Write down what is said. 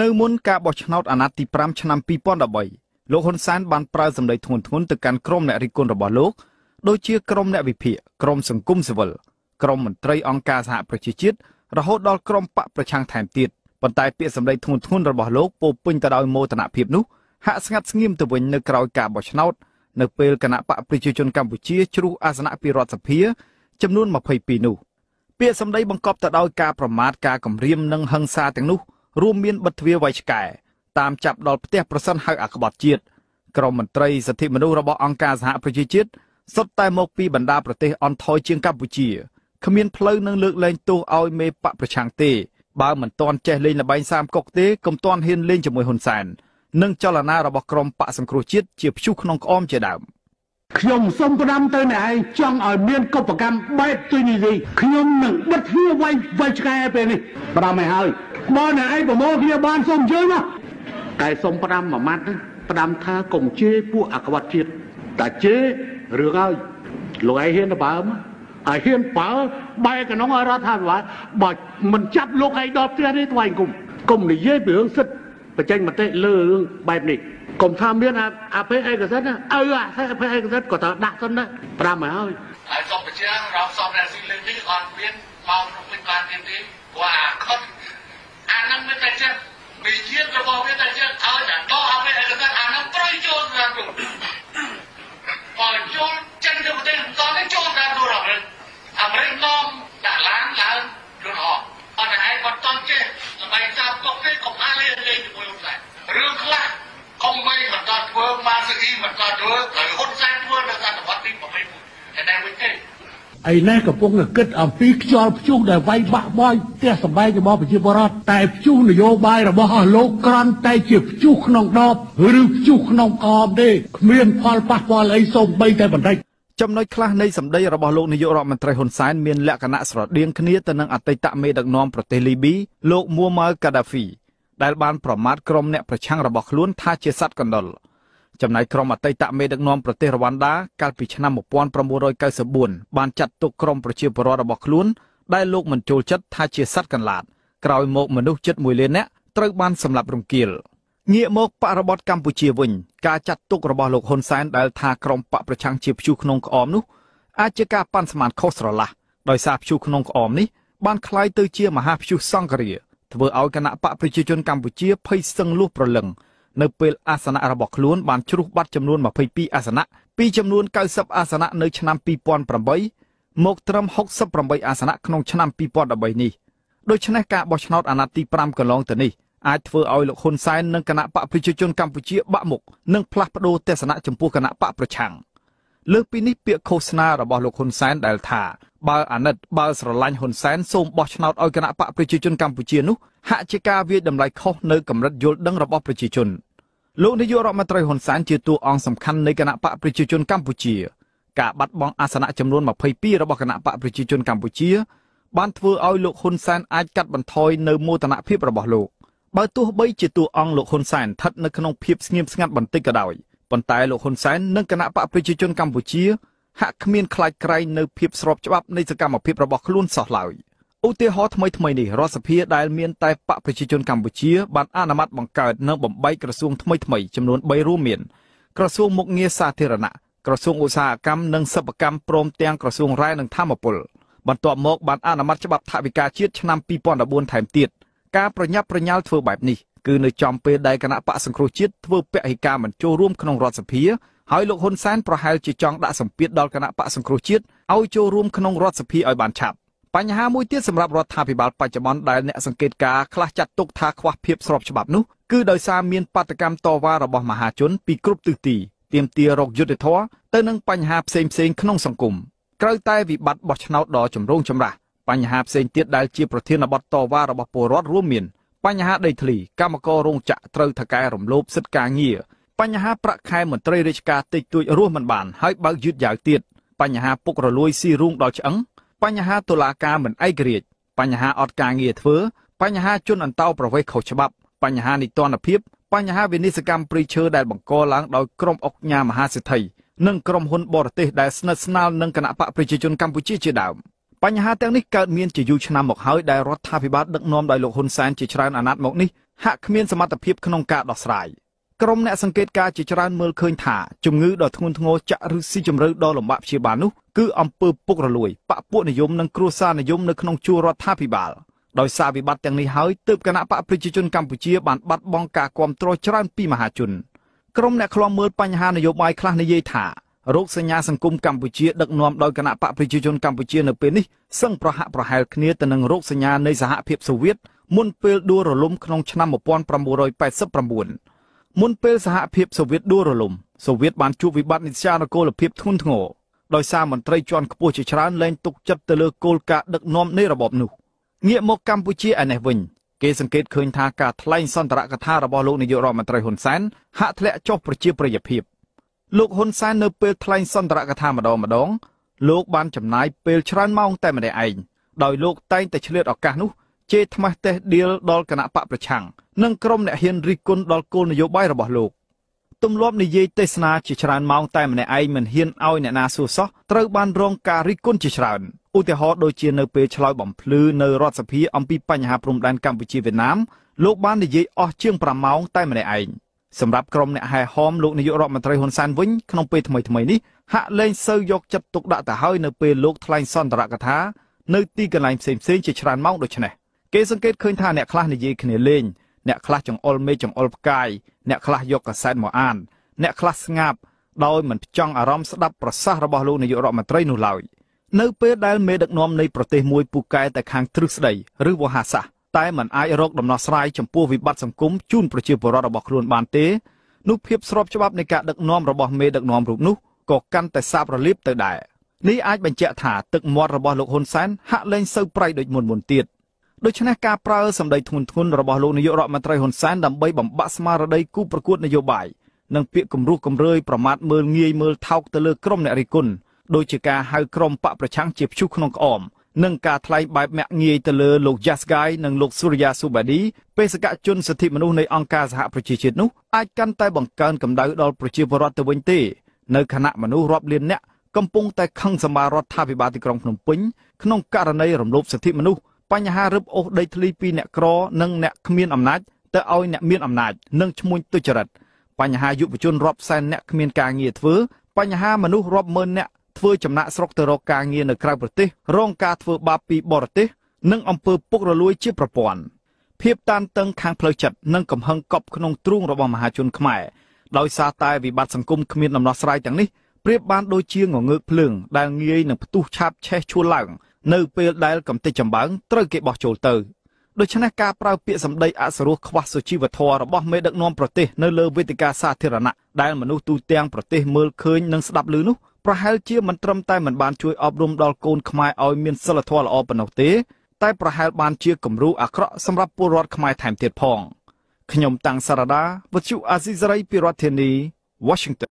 នៅមុនការបោះឆ្នោតអាណត្តិទី5ឆ្នាំ2013លោកហ៊ុនសែនបានប្រើសម្ដីធ្ងន់ៗទៅកាន់ក្រុមអ្នករិះគន់របស់លោកដូចជាក្រុមអ្នកវិភាគក្រុមសង្គមស៊ីវិលក្រុមមន្ត្រីអង្គការសហប្រជាជាតិរហូតដល់ក្រុមបកប្រឆាំងថែមទៀតប៉ុន្តែពាក្យសម្ដីធ្ងន់ៗរបស់លោកពោពេញទៅដោយមោទនភាពនោះហាក់ស្ងាត់ស្ងៀមទៅវិញនៅក្រោយការបោះឆ្នោតនៅពេលគណៈបកប្រជាជនកម្ពុជាជ្រុះអាសនៈពីរដ្ឋសភាចំនួន22នោះពាក្យសម្ដីបង្កប់ទៅដោយការប្រមាថការគំរាមនិងហិង្សាទាំងនោះរួមមានបិទទ្វារវាយឆ្កែតាមចាប់ដល់ផ្ទះប្រសិនហៅអាក្បត់ជាតិក្រុមមន្ត្រីសិទ្ធិមនុស្សរបស់អង្គការសហប្រជាជាតិសុទ្ធតែមកពីបណ្ដាប្រទេសអន់ថយជាងកម្ពុជាគ្មានផ្លូវនឹងលើកលែងទោសឲ្យមេបកប្រឆាំងទេបើមិនទាន់ចេះលេងល្បែងសាមកុកទេកុំទាន់ហ៊ានលេងជាមួយហ៊ុនសែននិងចលនារបស់ក្រុមបកសង្គ្រោះជាតិជាព្យុះក្នុងក្អមជាដើមខ្ញុំសូមផ្ដាំទៅអ្នកឯងចង់ឲ្យមានកុបកម្មបែបទុយនីស៊ីខ្ញុំនឹងបិទទ្វារវាយឆ្កែពេលនេះផ្ដាំឲ្យហើយបើអ្នកឯងប្រមូលគ្នាបានសូមអញ្ជើញមកតែសូមផ្ដាំមួយម៉ាត់ណាផ្ដាំថាកុំជេរពួកអាក្បត់ជាតិតែជេររឿងហើយលោកឯងហ៊ានទៅបើមហើយហ៊ានបើបែកកណ្ដុងឲ្យរដ្ឋាភិបាលបើមិនចាប់លោកឯងដល់ផ្ទះនេះថ្វាយគុំនិយាយពីរឿងសិទ្ធិបញ្ចេញមតិលើរឿងបែបនេះកុំថាមានអភ័យឯកសិទ្ធិណាឪអភ័យឯកសិទ្ធិក៏ត្រូវដាក់សិនដែរប្រាំឲ្យហើយសូមបញ្ជាក់រងសំរងស៊ីលើនេះអត់មានមកក្នុងពេញបានទៀតទេព្រោះអាខុសអានឹងមានតែចិត្តវិជារបស់វាតែចិត្តឲ្យតែដកអភ័យឯកសិទ្ធិអានឹងត្រូវចូលតាមនោះបើចូលចិនទៅប្រទេសតនេះចូលតាមនោះអាមេរិកនាំដាក់ឡានឡើងយន្តហោះអត់តែឯងគាត់តន់ចេះដើម្បីចាប់កុកទេកុំអាលេលេងជាមួយហ៊ុនសែនរឿងខ្លះកុំមិនបន្តធ្វើម៉ាស៊ីអ៊ីបន្តធ្វើហើយហ៊ុនសែនធ្វើនៅសតវត្សទី21តែតែវិញទេឯនេះកំពុងតែគិតអំពីខ្យល់ព្យុះដែលវាយបាក់បោយផ្ទះសម្បែងរបស់ប្រជាពលរដ្ឋតែព្យុះនយោបាយរបស់អស់លោកគ្រាន់តែជាព្យុះក្នុងដបឬព្យុះក្នុងក្អមទេគ្មានផលប៉ះពាល់អីសូម្បីតែបន្តិចចំណុចខ្លះនៃសម្ដីរបស់លោកនាយករដ្ឋមន្ត្រីហ៊ុនសែនមានលក្ខណៈស្រដៀងគ្នាទៅនឹងអតីតមេដឹកនាំប្រទេសលីប៊ីលោកមួម៉ាល់កាដាហ្វីដែលបានប្រមាថក្រុមអ្នកប្រឆាំងរបស់ខ្លួនថាជាសត្វកណ្ដុរចំណែកក្រុមអតីតមេដឹកនាំប្រទេសរវ៉ាន់ដាកាលពីឆ្នាំ1994បានចាត់ទុកក្រុមប្រជាពលរដ្ឋរបស់ខ្លួនដែលលោកមិនចូលចិត្តថាជាសត្វកន្លាតក្រោយមកមនុស្សជិត1លាននាក់ត្រូវបានសម្លាប់រង្គាលងាកមកបរិបទកម្ពុជាវិញការចាត់ទុករបស់លោកហ៊ុនសែនដែលថាក្រុមបកប្រឆាំងជាព្យុះក្នុងក្អមនោះអាចជាការប៉ាន់ស្មានខុសស្រឡះដោយសារព្យុះក្នុងក្អមនេះបានក្លាយទៅជាមហាព្យុះសង្ឃរាធ្វើឲ្យគណៈបកប្រជាជនកម្ពុជាភ័យសឹងលុះប្រលឹងនៅពេលអាសនៈរបស់ខ្លួនបានជ្រុះបាត់ចំនួន22អាសនៈពីចំនួន90អាសនៈនៅឆ្នាំ2008មកត្រឹម68អាសនៈក្នុងឆ្នាំ2013នេះដូច្នេះការបោះឆ្នោតអាណត្តិទី5កន្លងទៅនេះអាចធ្វើឲ្យលោកហ៊ុនសែននិងគណៈបកប្រជាជនកម្ពុជាបាក់មុខនិងផ្លាស់ប្ដូរទស្សនៈចំពោះគណៈបកប្រឆាំងលើសពីនេះពាក្យឃោសនារបស់លោកហ៊ុនសែនដែលថាបើអាណិតបើស្រឡាញ់ហ៊ុនសែនសូមបោះឆ្នោតឲ្យគណៈបកប្រជាជនកម្ពុជានោះហាក់ជាការវាយតម្លៃខុសនៅកម្រិតយល់ដឹងរបស់ប្រជាជនលោកនាយករដ្ឋមន្ត្រីហ៊ុនសែនជាតួអង្គសំខាន់នៃគណៈបកប្រជាជនកម្ពុជាការបាត់បង់អាសនៈចំនួន22របស់គណៈបកប្រជាជនកម្ពុជាបានធ្វើឲ្យលោកហ៊ុនសែនអាចកាត់បន្ថយនៅមោទនភាពរបស់លោកបើទោះបីជាតួអង្គលោកហ៊ុនសែនស្ថិតនៅក្នុងភាពស្ងៀមស្ងាត់បន្តិចក៏ដោយប៉ុន្តែលោកហ៊ុនសែននិងគណៈបកប្រជាជនកម្ពុជាហាក់គ្មានខ្លាចក្រែងនៅភាពស្របច្បាប់នៃសកម្មភាពរបស់ខ្លួនសោះឡើយឧទាហរណ៍ថ្មីៗនេះរដ្ឋសភាដែលមានតែបកប្រជាជនកម្ពុជាបានអនុម័តបង្កើតនិងបំបែកក្រសួងថ្មីៗចំនួន3រួមមានក្រសួងមុខងារសាធារណៈក្រសួងឧស្សាហកម្មនិងសិប្បកម្មព្រមទាំងក្រសួងរ៉ែនិងថាមពលបន្ទាប់មកបានអនុម័តច្បាប់ថវិកាជាតិឆ្នាំ2014ថែមទៀតការប្រញាប់ប្រញាល់ធ្វើបែបនេះគឺនៅចំពេលដែលគណៈបកសង្គ្រោះជាតិធ្វើពហិការមិនចូលរួមក្នុងរដ្ឋសភាហើយលោកហ៊ុនសែនប្រហែលជាចង់ដាក់សម្ពាធដល់គណៈបកសង្គ្រោះជាតិឲ្យចូលរួមក្នុងរដ្ឋសភាឲ្យបានឆាប់បញ្ហាមួយទៀតសម្រាប់រដ្ឋាភិបាលបច្ចុប្បន្នដែលអ្នកសង្កេតការណ៍ខ្លះចាត់ទុកថាខ្វះភាពស្របច្បាប់នោះគឺដោយសារមានបាតុកម្មតវ៉ារបស់មហាជនពីគ្រប់ទិសទីទាមទាររកយុត្តិធម៌ទៅនឹងបញ្ហាផ្សេងៗក្នុងសង្គមក្រៅតែវិបត្តិបោះឆ្នោតដ៏ចម្រូងចម្រាសបញ្ហាផ្សេងទៀតដែលជាប្រធានបទតវ៉ារបស់ពលរដ្ឋរួមមានបញ្ហាដីធ្លីកម្មកររោងចក្រត្រូវថៅកែរំលោភសិទ្ធិការងារបញ្ហាប្រាក់ខែមន្ត្រីរាជការតិចតួចរស់មិនបានហើយបើកយឺតយ៉ាវទៀតបញ្ហាពុករលួយស៊ីរូងដល់ឆ្អឹងបញ្ហាតុលាការមិនឯករាជ្យបញ្ហាអត់ការងារធ្វើបញ្ហាជនអន្តោប្រវេសន៍ខុសច្បាប់បញ្ហានីតិរដ្ឋភាពបញ្ហាវិនិស្សកម្មព្រៃឈើដែលបង្កឡើងដោយក្រុមអុកញ៉ាមហាសេដ្ឋីនិងក្រុមហ៊ុនបរទេសដែលស្និទ្ធស្នាលនឹងគណៈបកប្រជាជនកម្ពុជាជាដើមបញ្ហាទាំងនេះកើតមានជាយូរឆ្នាំមកហើយដែលរដ្ឋាភិបាលដឹកនាំដោយលោកហ៊ុនសែនជាច្រើនអាណត្តិមកនេះ ហាក់គ្មានសមត្ថភាពក្នុងការដោះស្រាយក្រុមអ្នកសង្កេតការណ៍ជាច្រើនមើលឃើញថាជំងឺដ៏ធ្ងន់ធ្ងរចាក់ឬស៊ីជម្រៅដ៏លំបាកព្យាបាលនោះគឺអំពើពុករលួយបក្សពួកនិយមនិងគ្រួសារនិយមនៅក្នុងជួររដ្ឋាភិបាលដោយសារវិបត្តិទាំងនេះហើយទើបគណបក្សប្រជាជនកម្ពុជាបានបាត់បង់ការគាំទ្រច្រើនពីមហាជនក្រុមអ្នកឃ្លាំមើលបញ្ហានយោបាយខ្លះនិយាយថារោគសញ្ញាសង្គមកម្ពុជាដឹកនាំដោយគណបក្សប្រជាជនកម្ពុជានៅពេលនេះសឹងប្រហាក់ប្រហែលគ្នាទៅនឹងរោគសញ្ញានៃសហភាពសូវៀតមុនពេលដួលរលំក្នុងឆ្នាំ1989មុនពេលសហភាពសូវៀតដួលរលំសូវៀតបានជួបវិបត្តិនិស្យានុកូលភាពធ្ងន់ធ្ងរដោយសារមន្ត្រីជាន់ខ្ពស់ជាច្រើនលែងទុកចិត្តទៅលើគោលការណ៍ដឹកនាំនៃរបបនោះងាកមកកម្ពុជាឯនេះវិញគេសង្កេតឃើញថាការថ្លែងសន្ទរកថារបស់លោកនាយករដ្ឋមន្ត្រីហ៊ុនសែនហាក់ធ្លាក់ចុះប្រជាប្រិយភាពលោកហ៊ុនសែននៅពេលថ្លែងសន្ទរកថាម្ដងម្ដងលោកបានចំណាយពេលច្រើនម៉ោងតែម្នាក់ឯងដោយលោកតែងតែឆ្លៀតឱកាសនោះជេរថ្មេះតេះដៀលដល់គណបក្សប្រឆាំងនិងក្រុមអ្នកហ៊ានរិះគន់ដល់គោលនយោបាយរបស់លោកទម្លាប់និយាយទេសនាជាច្រើនម៉ោងតែម្នាក់ឯងមិនហ៊ានឲ្យអ្នកណាសួរសោះត្រូវបានរងការរិះគន់ជាច្រើនឧទាហរណ៍ដូចជានៅពេលឆ្លើយបំភ្លឺនៅរដ្ឋសភាអំពីបញ្ហាព្រំដែនកម្ពុជាវៀតណាមលោកបាននិយាយអស់ជាង5ម៉ោងតែម្នាក់ឯងសម្រាប់ក្រុមអ្នកហែហោមលោកនាយករដ្ឋមន្ត្រីហ៊ុនសែនវិញក្នុងពេលថ្មីៗនេះហាក់លែងសូវយកចិត្តទុកដាក់ទៅហើយនៅពេលលោកថ្លែងសន្ទរកថានៅទីកន្លែងផ្សេងៗជាច្រើនម៉ោងដូចនេះគេសង្កេតឃើញថាអ្នកខ្លះនិយាយគ្នាលេងអ្នកខ្លះចង្អុលមេចង្អុលផ្កាយអ្នកខ្លះយកកាសែតមកអានអ្នកខ្លះស្ងាប់ដោយមិនចង់អារម្មណ៍ស្ដាប់ប្រសាសន៍របស់លោកនាយករដ្ឋមន្ត្រីនោះឡើយនៅពេលដែលមេដឹកនាំនៃប្រទេសមួយពូកែតែខាងទ្រឹស្ដីឬវោហារសាស្ត្រតែមិនអាចរកដំណោះស្រាយចំពោះវិបត្តិសង្គមជូនប្រជាពលរដ្ឋរបស់ខ្លួនបានទេនោះភាពស្របច្បាប់នៃការដឹកនាំរបស់មេដឹកនាំរូបនោះក៏កាន់តែសាបរលាបទៅដែរនេះអាចបញ្ជាក់ថាទឹកមាត់របស់លោកហ៊ុនសែនហាក់លែងសូវប្រៃដូចមុនទៀតដូច្នេះការប្រើសម្ដីធ្ងន់ៗរបស់លោកនាយករដ្ឋមន្ត្រីហ៊ុនសែនដើម្បីបំបាក់ស្មារតីគូប្រកួតនយោបាយនិងពាក្យគំរោះគំរើយប្រមាថមើលងាយមើលថោកទៅលើក្រុមអ្នករិះគន់ដូចជាការហៅក្រុមបក្សប្រឆាំងជាព្យុះក្នុងក្អមនិងការថ្លែងបែបមាក់ងាយទៅលើលោកយ៉ាស្កាយនិងលោកស៊ូរិយាស៊ូបាឌីបេសកជនសិទ្ធិមនុស្សនៃអង្គការសហប្រជាជាតិនោះអាចកាន់តែបង្កើនកម្ដៅដល់ប្រជាពលរដ្ឋទៅវិញទេនៅខណៈមនុស្សរាប់លានអ្នកកំពុងតែខឹងសម្បារដ្ឋាភិបាលទីក្រុងភ្នំពេញក្នុងករណីរំលោភសិទ្ធិមនុស្សបញ្ហារឹបអូសដីធ្លីពីអ្នកក្រនិងអ្នកគ្មានអំណាចទៅឲ្យអ្នកមានអំណាចនិងឈ្មួញទុច្ចរិតបញ្ហាយុវជនរាប់សែនអ្នកគ្មានការងារធ្វើបញ្ហាមនុស្សរាប់ម៉ឺនអ្នកធ្វើចំណាកស្រុកទៅរកការងារនៅក្រៅប្រទេសរងការធ្វើបាបពីបរទេសនិងអំពើពុករលួយជាប្រព័ន្ធភាពតានតឹងខាងផ្លូវចិត្តនិងកំហឹងកប់ក្នុងទ្រូងរបស់មហាជនខ្មែរដោយសារតែវិបត្តិសង្គមគ្មានដំណោះស្រាយទាំងនេះប្រៀបបានដូចជាងងើកភ្លើងដែលងាយនឹងផ្ទុះឆាបឆេះឆួលឡើងនៅពេលដែលកំទេចចម្បាំងត្រូវគេបោះចូលទៅដូច្នេះការប្រើពាក្យសម្ដីអសុរោះខ្វះសុជីវធម៌របស់មេដឹកនាំប្រទេសនៅលើវេទិកាសាធារណៈដែលមនុស្សទូទាំងប្រទេសមើលឃើញនិងស្ដាប់ឮនោះប្រហែលជាមិនត្រឹមតែមិនបានជួយអប់រំដល់កូនខ្មែរឲ្យមានសីលធម៌ល្អប៉ុណ្ណោះទេតែប្រហែលបានជាគំរូអាក្រក់សម្រាប់ពលរដ្ឋខ្មែរថែមទៀតផងខ្ញុំតាំងសារ៉ាដាវិទ្យុអាស៊ីសេរីពីរដ្ឋធានី Washington